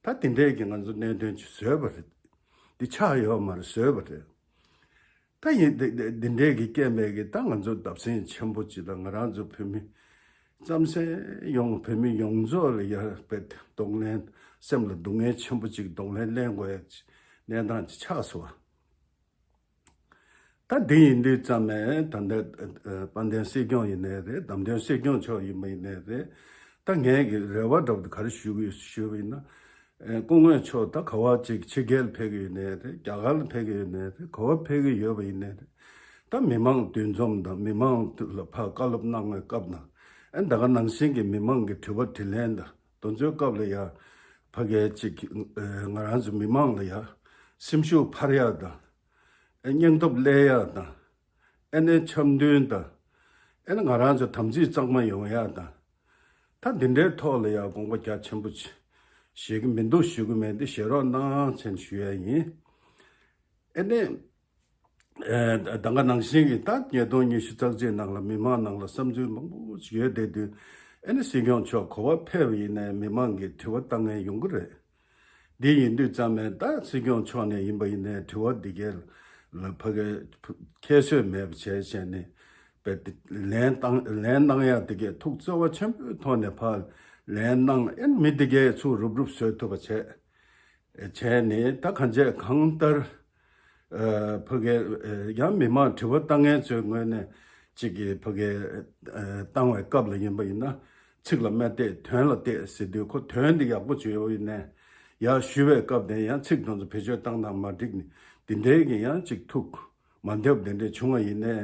ད་འདི་འདྲའི་གི་ང་ཚོ་གནད་དོན་ཅིག་བཟོས་པ་རེད། འདི་ཆགས་ཡོད་མ་རེད། བཟོས་པ་རེད། ད་ཡིན་འདི་འདི་འདི་འདྲའི་གི་སྐད་མེད་གི་ད་ང་ཚོ་བརྡབ་གསིག་ཆེན་པོ་ཅིག་དང་། ང་རང་ཚོ་བོད་མི་རྩམ་ཟན་ཡོངས། བོད་མི་ཡོངས་རྫོགས་ལ་ཡ་བེད་གདོང་ལེན། སེམས་ལ་སྡུག་བསྔལ་ཆེན་པོ་ཅིག་གདོང་ལེན་ལེན་དགོས་ཡ་གནས་སྟངས་ཅིག་ཆགས་སོང་བ། ད་འདི་ཡིན་དུས་ཙམ་ནས་ད་ལྟ་དཔལ་ལྡན་སྲིད་སྐྱོང་ཡིན་ནའི་རེད། བདམས་ཐོན་སྲིད་སྐྱོང་མཆོག་ཡིན་པ་ཡིན་ནའི་རེད། ད་ངས་གི་རེ་བ་འདྲ་པོ་དེ་ག་རེ་ཞུ་གི་ཡོད་ཞུས་པ་ཡིན་ན། ཨེ། སྐུ་ངོ་མཆོག་ད་ག་བ་ཅིག་ཕྱི་རྒྱལ་ཕེབས་ཀྱི་ཡོད་ནའི་རེད། རྒྱ་གར་ལ་ཕེབས་ཀྱི་ཡོད་ནའི་རེད། ག་བ་ཕེབས་ཀྱི་ཡོད་པ་ཡིན་ནའི་རེད། ད་མི་མང་འདུ་འཛོམས་དང་མི་མང་ལ་ཕར་བཀའ་སློབ་གནང་བའི་སྐབས་ན། ཨེ། ད་ག་ནང་བཞིན་གྱི་མི་མང་གི་དྲི་བ་དྲིས་ལན་དང་དེ་ཚོའི་སྐབས་ལ་ཡ་ཕ་གི་ཅིག་ཨེ། ང་རང་ཚོ་མི་མང་ལ་ཡ་སེམས་ཤུགས་འཕར་ཡག་དང་། ཨེ། སྙིང་སྟོབས་སླེབས་ཡག་དང་། ཨེ་ནས་འཆམ་མཐུན་དང་། ཨེ་ནས་ང་རང་ཚོ་དམ་ཚིག་གཙང་མ་ཡོང་ཡག་དང་། ད་འདི་འདྲའི་ཐོག་ལ་ཡང་དགོངས་པ་རྒྱ་ཆེན་པོ་ཆེ་བཞེས་ཀྱི་མི་འདུག་ཞུ་གི་མེད་འདི་བཞེས་རོགས་གནང་ཟེར་ཞུ་ཡ་ཡིན། ཨེ་ནས། ཨེ། ད་ག་ནང་བཞིན་གྱི་ད་ཉིས་སྟོང་ཉི་ཤུ་རྩ་གཅིག་ནང་ལ་མི་མང་ནང་ལ་བསམ་ཚུལ་མང་པོ་ཞིག་ཡོད་བསྡད་དུས། ཨེ་ནས་སྲིད་སྐྱོང་མཆོག་ག་བ་ཕེབས་ཡིན་ནའི་མི་མང་གིས་དྲི་བ་བཏང་མཁན་ཡོང་གི་རེད། འདི་ཡིན་དུས་ཙམ་ནས་ད་སྲིད་སྐྱོང་མཆོག་ནས་ཡིན་པ་ཡིན་ནའི་དྲི་བ་འདི་གས་ལ་ཕ་གི་ཁྱད་གསོད་མེད་པ་བྱས་བྱས་ནས་པའི་ལན་བཏང་ལན་གནང་ཡག་འདི་གས་ཐུགས་བརྩེ་བ་ཆེན་པོའི་ཐོག་ནས་ཕར་ལན་གནང་། ཨེ་མི་འདི་གས་ཚུར་རུབ་རུབ་བཟོ་ཐུབ་པ་བྱས། བྱས་ནས་ད་གང་བྱས་གང་ལྟར། ཨ། ཕ་གི། ཨ། ཡང་མི་མང་དྲི་བ་བཏང་མཁན་ཚོའི་ངོས་ནས་ཅིག་གིས་ཕ་གི། ཨ། བཏང་བའི་སྐབས་ལ་ཡིན་པ་ཡིན་ན། ཚིག་ལ་མ་བལྟས་དོན་ལ་བལྟས་ཟེར་དུས། ཁོ་དོན་འདི་ཡག་པོ་བརྗོད་ཡོད་ཡིན་ནའི་ཡང་ཞུ་བའི་སྐབས་དེ་ཡང་ཚིག་དེ་ཚོ་བེད་སྤྱོད་བཏང་སྟངས་མ་འགྲིག་ནས་འདི་འདྲའི་གི་ཡང་ཅིག་ཐུགས་མ་འདེབས་དེ་འདྲ་བྱུང་བ་ཡིན་ནའི།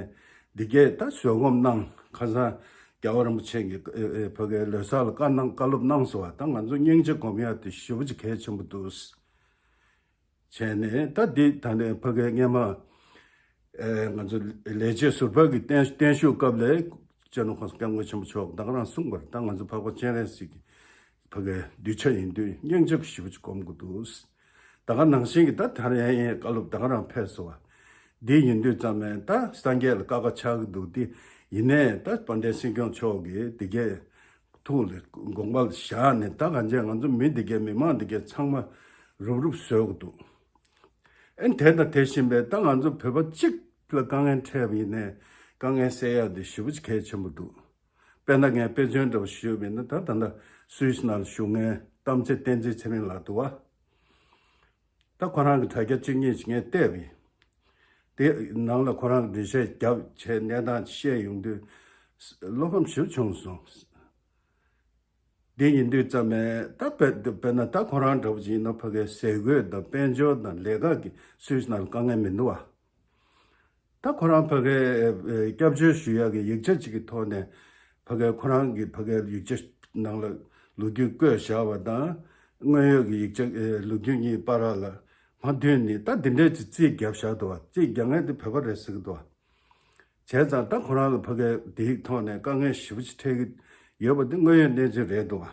འདི་གས་ད་བཟོད་སྒོམ་གནང་། ཁ་སང་རྒྱལ་བ་རིན་པོ་ཆེ་གིས། ཨེ། ཨེ། ཕ་གི་ལོ་གསར་ལ་བཀའ་གནང་བཀའ་སློབ་གནང་སོང་བ། ད་ང་ཚོ་སྙིང་རྗེ་སྒོམ་ཡག་དེ་ཞེ་པོ་ཅིག་གལ་ཆེན་པོ་འདུག་བྱས་ནས་ད་འདི་ད་ནས་ཕ་གིའི་སྔས་མ། ཨེ། ང་ཚོ་ལས་བྱེད་ཟུར་པ་གི་བརྟན་བརྟན་བཞུགས་སྐབས་ལ་སྤྱི་ནོར་༸གོང་ས་༸སྐྱབས་མགོན་ཆེན་པོ་མཆོག་ད་ག་རང་གསུངས་པར། ད་ང་ཚོ་འཕགས་པ་སྤྱན་རས་གཟིགས་ཀྱི་ཕ་གིའི་གདུལ་བྱ་ཡིན་དུས་སྙིང་རྗེ་ཞེ་པོ་ཅིག་སྒོམ་དགོས་འདུག་ད་ག་ནང་བཞིན་གྱི་ད་ད་རེས་ཡང་ཡང་བཀའ་སློབ་ད་ག་རང་ཕེབས་སོང་བ། འདི་ཡིན་དུས་ཙམ་ནས་ད་སངས་རྒྱས་ལ་དཀའ་ཁག་ཆགས་ཀྱི་འདུག་འདི་ཡིན་ནའི་ད་དཔལ་ལྡན་སྲིད་སྐྱོང་མཆོག་གིས་འདི་གས་ཐུགས་ལ་དགོངས་པ་བཞག་ནས། ད་གང་བྱས་ང་ཚོ་མི་འདི་གས་མི་མང་འདི་གས་ཚང་མ་རུབ་རུབ་བཟོ་དགོས་འདུག་ཨེ། དེ་དང་དེ་བཞིན་པའི་ད་ང་ཚོ་བོད་པ་གཅིག་ལ་དཀའ་ངལ་འཕྲད་པ་ཡིན་ནའི་དཀའ་ངལ་སེལ་ཡག་འདི་ཞེ་པོ་ཅིག་གལ་ཆེན་པོ་འདུག་དཔེར་ན་ངས་དཔེ་མཚོན་འདྲ་པོ་ཞུས་པ་ཡིན་ན། ད་ད་ལྟ་སུད་སི་ནང་ལ་བཞུགས་མཁན་གཏམ་ཚེ་བསྟན་འཛིན་ཚེ་རིང་ལགས་འདུག་བ། ད་ཁོ་རང་གི་དྲ་རྒྱ་གཅིག་གཉིས་ཅིག་ངས་བལྟས་པ་ཡིན། དེ་ནང་ལ་ཁོ་རང་གི་འགྲེལ་བཤད་བརྒྱབ་བྱས་གནས་སྟངས་བཤད་ཡོང་དུས་བློ་ཕམ་ཞེ་པོ་བྱུང་སོང་། དེ་ཡིན་དུས་ཙམ་ནས་ད་དཔེ་དཔེར་ན་ད་ཁོ་རང་འདྲ་པོ་ཅིག་ཡིན་ན་ཕ་གིའི་ཟས་གོས་དང་དཔལ་འབྱོར་དང་ལས་ཀ་གི་སུད་སི་ནང་ལ་དཀའ་ངལ་མི་འདུག་བ། ད་ཁོ་རང་ཕ་གིའི་སྐྱབས་བཅོལ་ཞུ་ཡག་གི་ཡིག་ཆ་ཅིག་གི་ཐོག་ནས་ཕ་གིའི་ཁོ་རང་གི་ཕ་གིའི་ཡིག་ཆ་ནང་ལ་ལོ་རྒྱུས་བཀོད་བཞག་པ་དང་། དངོས་ཡོད་ཀྱི་ཡིག་ཆ་ལོ་རྒྱུས་གཉིས་བར་ལ་མ་མཐུན་ནི་ད་འདི་འདྲའི་ཅིག་རྩིས་བརྒྱབ་བཞག་འདུག་བ། རྩིས་རྒྱག་མཁན་དེ་བོད་པ་རེད་ཟེར་གི་འདུག་བ། བྱས་ཙང་ད་ཁོ་རང་ལ་ཕ་གིའི་དེའི་ཐོག་ནས་དཀའ་ངལ་ཞེ་པོ་ཅིག་འཕྲད་ཀྱི་ཡོད་པ་འདི་དངོས་ཡོད་གནས་ཚུལ་རེད་འདུག་བ།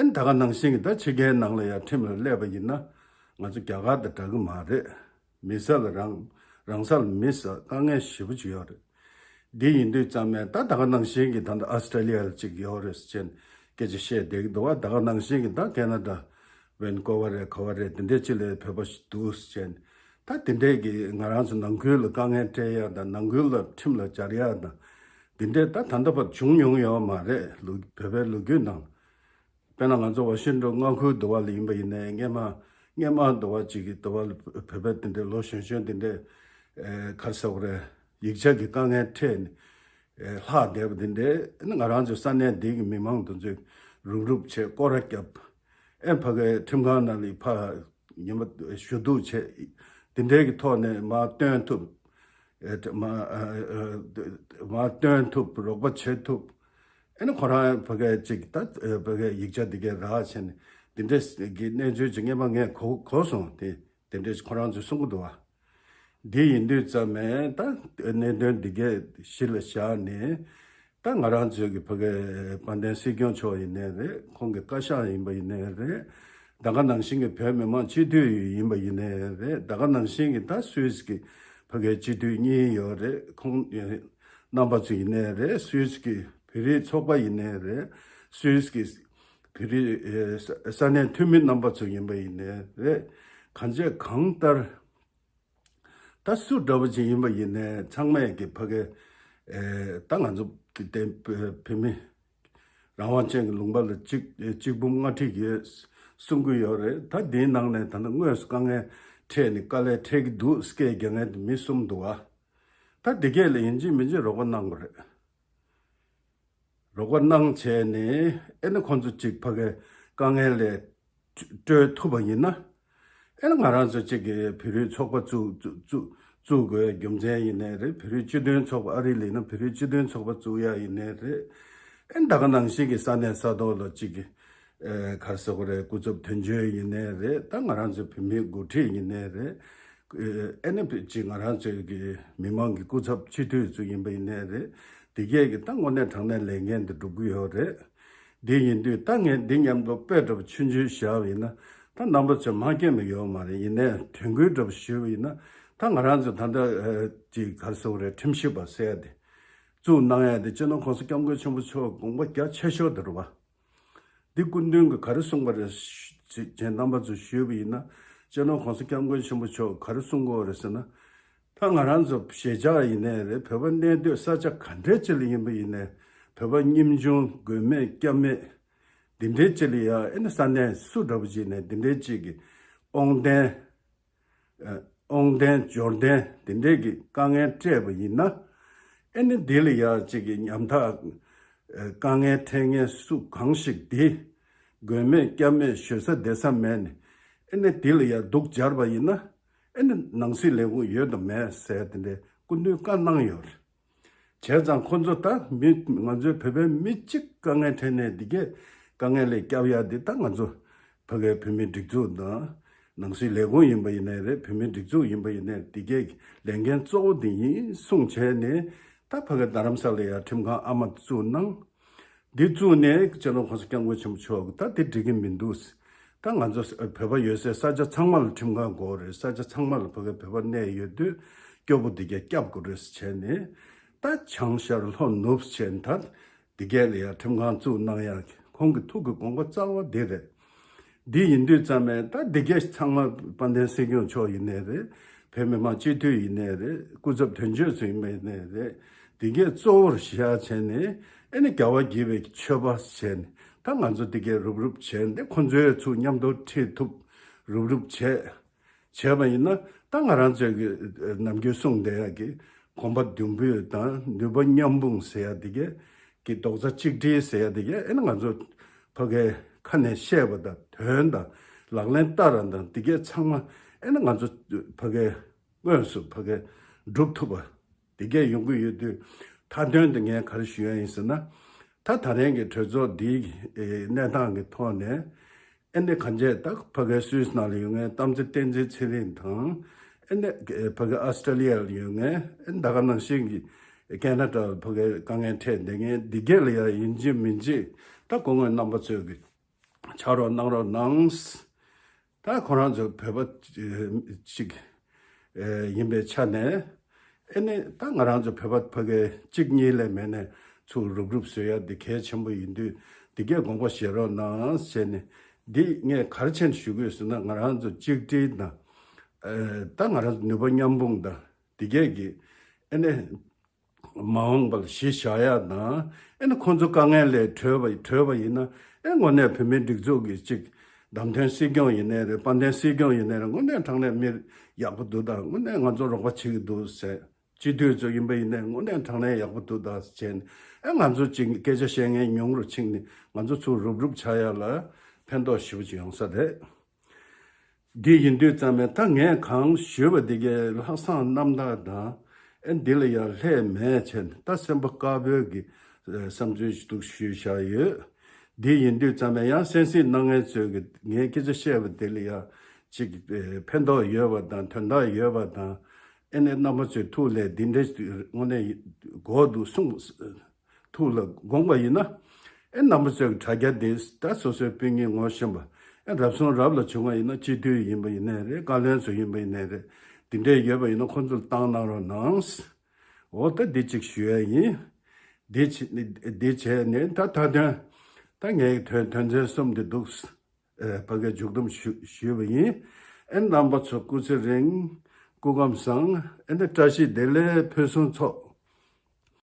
ཨེ། ད་ག་ནང་བཞིན་གྱི་ད་ཕྱི་རྒྱལ་ནང་ལ་ཡང་ཁྲིམས་ལ་སླེབས་པ་ཡིན་ན་ང་ཚོ་རྒྱ་གར་དང་འདྲ་གི་མ་རེད། མི་ས་ལ་རང་རང་ས་ལ་མི་ས་དཀའ་ངལ་ཞེ་པོ་ཅིག་ཡོད་རེད། འདི་ཡིན་དུས་ཙམ་ནས་ད་ད་ག་ནང་བཞིན་གྱི་ད་ལྟ་ཨ་སི་ཏྲ་ལི་ཡ་ལ་ཅིག་ཡོད་རེད་ཟེར་བྱས་ནས་སྐད་ཆ་བཤད་བསྡད་ཀྱི་འདུག་བ། ད་ག་ནང་བཞིན་གྱི་ད་ཁེ་ན་ཌ་ཝན་ཀོ་ཝར་རེད། ག་བ་རེད། དེ་འདྲའི་ཅིག་ལ་བོད་པ་ཞིག་འདུག་ཟེར་བྱས་ནས། ད་དེ་འདྲའི་གི་ང་རང་ཚོ་ནང་ཁུལ་ལ་དཀའ་ངལ་འཕྲད་ཡག་དང་ནང་ཁུལ་ལ་ཁྲིམས་ལ་སྦྱར་ཡག་དང་། འདི་འདྲས་ད་ད་ལྟ་བར་བྱུང་མྱོང་ཡོད་མ་རེད། ལོ་བོད་པའི་ལོ་རྒྱུས་ནང་། དཔེར་ན་ང་ཚོ་ཝ་ཤིང་ཊོན་མངའ་ཁུལ་འདི་བ་ལ་ཡིན་པ་ཡིན་ནའི་སྔས་མ་སྔས་མ་འདི་བ་ཅིག་གི་འདི་བ་ལ་བོད་པའི་འདི་འདྲས་ལོ་གཞོན་གཞོན་འདི་འདྲས། ཨེ། ག་རེ་ཟེར་དགོས་རེད། ཡིག་ཆ་གི་དཀའ་ངལ་འཕྲད་ནས། ཨེ། ལྷག་བསྡད་པ་འདི་འདྲས་ང་རང་ཚོ་ས་གནས་འདི་གི་མི་མང་འདི་ཚོས་རུབ་རུབ་བྱས་སྐོར་ར་བརྒྱབ། ཨེ། ཕ་གིའི་ཁྲིམས་ཁང་ནང་ལ་ཕར་ ཉི་མ་ཞུ་གཏུག་བྱས། དེ་འདྲའི་གི་ཐོག་ནས་མར་སྟོན་ཐུབ། ཨེ་མར་ཨ་ཨ་མར་སྟོན་ཐུབ། རོགས་པ་བྱེད་ཐུབ། ཨེ་ནི་ཁོ་རང་ཕ་གིར་ཅིག་ད་ཕ་གིར་ཡིག་ཆ་འདི་གས་རག་བྱས་ནས་འདི་འདྲའི་གི་གནས་ཚུལ་ཅིག་སྔོན་མ་ངས་གོ་གོ་སོང་། དེ་དེ་འདྲའི་ཁོ་རང་ཚོས་གསུང་གི་འདུག་བ། འདི་ཡིན་དུས་ཙམ་ནས་ད་གནད་དོན་འདི་གས་གཞི་ལ་བཞག་ནས། ད་ང་རང་ཚོའི་གི་ཕ་གི་དཔལ་ལྡན་སྲིད་སྐྱོང་མཆོག་ཡིན་ནའི་རེད། ཁོང་གི་བཀའ་ཤག་ཡིན་པ་ཡིན་ནའི་རེད། ད་ག་ནང་བཞིན་གྱི་བོད་མི་མང་སྤྱི་འཐུས་ཡིན་པ་ཡིན་ནའི་རེད། ད་ག་ནང་བཞིན་གྱི་ད་སུད་སི་གི་ཕ་གིའི་སྤྱི་འཐུས་གཉིས་ཡོད་རེད། ཁོང་རྣམ་པ་ཚོ་ཡིན་ནའི་རེད། སུད་སི་གི་བོད་རིགས་ཚོགས་པ་ཡིན་ནའི་རེད། སུད་སི་གི་བོད་རིགས་ས་གནས་འཐུས་མི་རྣམ་པ་ཚོ་ཡིན་པ་ཡིན་ནའི་རེད། གང་བྱས་གང་ལྟར། ད་སུ་འདྲ་བོ་ཅིག་ཡིན་པ་ཡིན་ནའི་ཚང་མས་ཀྱི་ཕ་གི་ཨེ་ད་ང་ཚོ་དེ་བོད་མི་རང་དབང་ཅན་གྱི་ལུང་པ་ལ་གཅིག་གཅིག་འབུམ་ལྔ་ཁྲི་ཡོད་གསུང་གི་ཡོད་རེད། ད་དེའི་ནང་ནས་ད་ལྟ་དངོས་སུ་དཀའ་ངལ་འཕྲད་ནས་དཀའ་ལས་འཕྲད་ཀྱི་འདུག་སྐད་རྒྱག་མཁན་དེ་མི་གསུམ་འདུག་བ། ད་དེ་གས་ལ་ཡིན་གཅིག་མིན་གཅིག་རོགས་པ་གནང་དགོས་རེད། རོགས་པ་གནང་བྱས་ནས་ཨེ་ནི་ཁོང་ཚོ་གཅིག་ཕ་གིའི་དཀའ་ངལ་ལས་སྐྲོད་ཐུབ་པ་ཡིན་ན། ཨེ་ནི་ང་རང་ཚོ་གཅིག་གི་བོད་རིགས་ཚོགས་པ་བཙུགས་བཙུགས་བཙུགས་བཙུགས་དགོས་རྒྱུ་མཚན་ཡིན་ནའི་རེད། བོད་རིགས་སྤྱི་མཐུན་ཚོགས་པ། ཨ་རི་ལ་ཡིན་ན་བོད་རིགས་སྤྱི་མཐུན་ཚོགས་པ་བཙུགས་ཡ་ཡིན་ནའི་རེད། ཨེ་ནི་ད་ག་ནང་བཞིན་གྱི་ས་གནས་ས་ཐོག་ལ་གཅིག་གི་ཨེ་ག་རེ་ཟེར་དགོས་རེད། སྐུ་ཚབ་དོན་གཅོད་ཡིན་ནའི་རེད། ད་ང་རང་ཚོའི་བོད་མིའི་འགོ་ཁྲིད་ཡིན་ནའི་རེད། ཨེ་ནི་ཅིག་ང་རང་ཚོའི་གི་མི་མང་གི་སྐུ་ཚབ་སྤྱི་འཐུས་ཚོ་ཡིན་པ་ཡིན་ནའི་རེད། དེ་གས་ཀྱི་ད་དངོས་གནས་དྲང་གནས་ལས་འགན་དེ་སྒྲུབ་ཀྱི་ཡོད་རེད། འདི་ཡིན་དུས་ད་ངས་འདི་མཉམ་དུ་དཔེ་འདྲ་པོ་ཆུང་ཆུང་བཞག་པ་ཡིན་ན། ད་རྣམ་པ་ཚོས་མ་མཁྱེན་པ་ཡོད་མ་རེད། ཡིན་ནའི་དྲན་སྐུལ་འདྲ་པོ་ཞུས་པ་ཡིན་ན། ད་ང་རང་ཚོ་ད་ལྟ་ཨ་ཅིག་ག་རེ་ཟེར་དགོས་རེད། ཁྲིམས་ཞིབ་པ་ཟེར་ཡ་དེ་བཙུགས་གནང་ཡ་དེ་སྤྱི་ནོར་གོང་ས་སྐྱབས་མགོན་ཆེན་པོ་མཆོག་དགོངས་པ་རྒྱ་ཆེ་ཤོས་དེ་རེད་བ། འདི་སྐུ་མདུན་གྱིས་ག་རེ་གསུངས་པ་རེད་ཅེས་རྣམ་པ་ཚོས་ཞུས་པ་ཡིན་ན། སྤྱི་ནོར་གོང་ས་སྐྱབས་མགོན་ཆེན་པོ་མཆོག་ག་རེ་གསུང་གི་ཡོད་རེད་ཟེར་ན། ད་ང་རང་ཚོ་གཞིས་ཆགས་ཡིན་ནའི་རེད། བོད་པ་གནས་སྡོད་ས་ཆ་ག་འདྲའི་ཅིག་ལ་ཡིན་པ་ཡིན་ནའི། བོད་པ་ཉམ་ཆུང་མགོན་མེད་སྐྱབས་མེད་འདི་འདྲའི་ཅིག་ལ་ཡ། ཨེ་ནི་ས་གནས་སུ་འདྲ་པོ་ཅིག་ནས་འདི་འདྲའི་ཅིག་གི་དབང་ལྡན། ཨ་དབང་ལྡན་འབྱོར་ལྡན་དེ་འདྲས་ཀྱི་དཀའ་ངལ་སྤྲད་པ་ཡིན་ན། ཨེ་ནི་འདི་ལ་ཡ་གཅིག་གི་ཉམ་ཐག་ཨ་དཀའ་ངལ་འཕྲད་མཁན་སུ་གང་ཞིག་དེ་མགོན་མེད་སྐྱབས་མེད་ཞུ་ས་བསྡད་ས་མེད་ནས། ཨེ་ནི་འདི་ལ་ཡ་སྡུག་སྦྱར་བ་ཡིན་ན། ཨེ་ནི་ནང་སྲིད་ལས་ཁུངས་ཡོད་དམ་མེད་ཟེར་དེ་འདྲའི་སྐུ་མདུན་བཀའ་གནང་ཡོད་རེད། བྱས་ཙང་ཁོ་ཚོ་ད་མི་ང་ཚོའི་བོད་པའི་མི་གཅིག་དཀའ་ངལ་འཕྲད་ནས་འདི་གས་དཀའ་ངལ་ལས་སྐྱོབ་ཡ་འདི་ད་ང་ཚོ་ཕ་གིའི་བོད་མིའི་སྒྲིག་འཛུགས་དང་། ནང་སྲིད་ལས་ཁུངས་ཡིན་པ་ཡིན་ནའི་རེད། བོད་མིའི་སྒྲིག་འཛུགས་ཡིན་པ་ཡིན་ནའི་འདི་གས་ལས་འགན་གཙོ་བོ་འདི་ཡིན་གསུངས་བྱས་ནས། ད་ཕ་གི་རྡ་རམ་ས་ལ་ཡ་ཁྲིམས་ཁང་ཨ་མ་བཙུགས་གནང་། འདི་བཙུགས་ནས་སྤྱི་ནོར་གོང་ས་སྐྱབས་མགོན་ཆེན་པོ་མཆོག་གིས་ད་འདི་འགྲིག་གི་མི་འདུག། ད་ང་ཚོ་བོད་པ་ཡོད་སའི་ས་ཆ་ཚང་མ་ལ་ཁྲིམས་ཁང་དགོས་རེད། ས་ཆ་ཚང་མ་ལ་ཕ་གི་བོད་པ་གནས་ཡོད་དུས་སྐྱོ་པོ་འདི་གས་སྐྱོབ་དགོས་རེད་ཟེར་བྱས་ནས། ད་བྱང་ཤར་ལྷོ་ནུབ་ཟེར་བྱས་ནས་ད་འདི་གས་ལ་ཡ་ཁྲིམས་ཁང་བཙུགས་གནང་ཡག་གི་ཁོང་གི་ཐུགས་ཀྱི་དགོངས་པ་རྩ་བ་འདི་རེད། འདི་ཡིན་དུས་ཙམ་ནས་ད་འདི་གས་ཚང་མ་དཔལ་ལྡན་སྲིད་སྐྱོང་མཆོག་ཡིན་ནའི་རེད། བོད་མི་མང་སྤྱི་འཐུས་ཡིན་ནའི་རེད། སྐུ་ཚབ་དོན་གཅོད་ཚོ་ཡིན་པ་ཡིན་ནའི་རེད། འདི་གས་གཙོ་བོར་བཞག་བྱས་ནས། ཨེ་ནི་རྒྱལ་བ་དགྱེས་པའི་མཆོད་པ་བྱས་ནས་ད་ང་ཚོ་འདི་གས་རུབ་རུབ་བྱས་ནས་ཁོ་ཚོའི་ཚུར་མཉམ་དུ་ཁྲིད་ཐུབ། རུབ་རུབ་བྱས། བྱས་པ་ཡིན་ན། ད་ང་རང་ཚོའི་གི་ནམ་རྒྱུན་གསུངས་བསྡད་ཡ་གི་གོམ་པ་མདུན་སྤོས་དང་ནུས་པ་མཉམ་སྤུངས་ཟེར་ཡ་དེ་གས་ཀྱི་རྡོག་རྩ་གཅིག་སྒྲིལ་ཟེར་ཡ་དེ་གས། ཨེ་ནི་ང་ཚོ་ཕ་གིའི་ཁ་ནས་བཤད་པ་དང་དོན་དང་ལག་ལེན་བསྟར་བ་དང་དེ་གས་ཚང་མ། ཨེ་ནི་ང་ཚོ་ཕ་གིའི་དངོས་སུ་ཕ་གིའི་སྒྲུབ་ཐུབ་པ། དེ་གས་ཡོང་གི་ཡོད་དུས། མཐའ་དོན་དུ་ངས་ག་རེ་ཞུ་ཡ་ཡིན་ཟེར་ན། ད་ད་རིང་གི་གྲོས་ཚོགས་འདིའི་གནས་སྟངས་ཀྱི་ཐོག་ནས། ཨེ་ནི་གང་བྱས་ད་ཕ་གིའི་སུད་སི་ནང་ལ་ཡོད་མཁན་གཏམ་བརྗོད་བསྟན་འཛིན་ཚེ་རིང་དང་། ཨེ་ནི་ཕ་གི་ཨ་སི་ཀྲི་ལི་ཡ་ལ་ཡོད་མཁན། ཨེ་ནི་ད་ག་ནང་བཞིན་གྱི་ཁེ་ན་ཌ་ལ་ཕ་གིའི་དཀའ་ངལ་འཕྲད་བསྡད་མཁན་འདི་གས་ལ་ཡ་ཡིན་གཅིག་མིན་གཅིག་ད་སྐུ་ངོ་རྣམ་པ་ཚོས་གི་ཕྱག་རོགས་གནང་རོགས་གནང་། ད་ཁོ་རང་ཚོ་བོད་པ་ཅིག་ཡིན་པའི་ཆ་ནས། ཨེ་ནི་ད་ང་རང་ཚོ་བོད་པ་ཕ་གི་གཅིག་གཉིས་ལས་མེད་ནས་ཚུར་རུབ་རུབ་བཟོ་ཡ་འདི་གལ་ཆེན་པོ་ཡིན་དུས། འདི་གས་དགོངས་པ་བཞེས་རོགས་གནང་ཟེར་ནས། འདི་ངས་ག་རེ་བྱས་ནས་ཞུ་དགོས་ཟེར་ན། ང་རང་ཚོ་གཅིག་སྒྲིལ་དང་། ཨེ་ད་ང་རང་ཚོ་ནུས་པ་མཉམ་སྤུངས་དང་འདི་གས་ཀྱི་ཨེ་ནི་མ་འོངས་པ་ལ་གཞི་བཞག་ཡ་དང་། ཨེ་ནི་ཁོང་ཚོ་དཀའ་ངལ་ལས་གྲོལ་བ་གྲོལ་བ་ཡིན་ན། ཨེ་དངོས་གནས་བོད་མིའི་སྒྲིག་འཛུགས་ཀྱི་གཅིག་བདམས་ཐོན་སྲིད་སྐྱོང་ཡིན་ནའི་རེད། དཔལ་ལྡན་སྲིད་སྐྱོང་ཡིན་ནའི་རེད། དངོས་གནས་དྲང་གནས་མི་ཡག་པོ་འདུག་དང་། དངོས་གནས་ང་ཚོ་རོགས་པ་བྱེད་ཀྱི་འདུག་ཟེར། སྤྱི་འཐུས་ཚོ་ཡིན་པ་ཡིན་ནའི་དངོས་གནས་དྲང་གནས་ཡག་པོ་འདུག་དང་ཟེར་ནས། ཨེ་ང་ཚོ་གཅིག་སྐད་ཆ་བཤད་མཁན་ཉུང་རུ་ཕྱིན་ནས་ང་ཚོ་ཚུར་རུབ་རུབ་ཆགས་ཡ་ལ་ཕན་ཐོགས་ཞེ་པོ་ཅིག་ཡོང་ས་རེད། འདི་ཡིན་དུས་ཙམ་པས་ད་ངས་གང་ཞུས་པ་འདི་གའི་ལྷག་བསམ་རྣམ་དག་དང་། ཨེ་འདི་ལ་ཡང་ལྷད་མེད་བྱས་ནས་ད་སེམས་པ་དཀར་པོའི་གི་བསམ་ཚུལ་ཞིག་འདུག་ཞུས་བཞག་ཡོད། འདི་ཡིན་དུས་ཙམ་པས་ཡང་གསན་གཟིགས་གནང་མཁན་ཚོས་གི་ངའི་སྐད་ཆ་བཤད་པ་དེ་ལ་ཡང་ཅིག་ཕན་ཐོགས་ཡོད་པ་དང་དོན་དག་ཡོད་པ་དང་། ཨེ་ནས་རྣམ་པ་ཚོས་ཐུགས་ལ་འདི་འདྲའི་དངོས་གནས་དགོས་འདུག་གསུངས། ཐུགས་ལ་དགོངས་པ་ཡིན་ན། ཨེ་རྣམ་པ་ཚོའི་དྲ་རྒྱ་འདི་ད་སོ་སོའི་སྤུན་ཉེ་ངོ་ཤེས་པ། ཨེ་རབ་བྱུང་རབ་ལ་བྱུང་བ་ཡིན་ན་སྤྱི་འཐུས་ཡིན་པ་ཡིན་ནའི་རེད། བཀའ་བློན་ཚོ་ཡིན་པ་ཡིན་ནའི་རེད། འདི་འདྲས་ཡོད་པ་ཡིན་ན་ཁོང་ཚོ་ལ་བཏང་གནང་རོགས་གནང་། འོ་ད་འདི་གཅིག་ཞུ་ཡ་ཡིན། འདི་བྱས་འདི་བྱས་ནས་ད་མཐའ་དོན་ད་ངའི་དོན་དོན་ཚན་གསུམ་འདི་འདུག་ཨེ་ཕ་གིར་མཇུག་བསྡོམས་ཞུ་ཞུས་པ་ཡིན། ཨེ་རྣམ་པ་ཚོ་སྐུ་ཚེ་རིང་། སྐུ་ཁམས་བཟང་། ཨེ་ནས་བཀྲ་ཤིས་བདེ་ལེགས་ཕུན་སུམ་ཚོགས།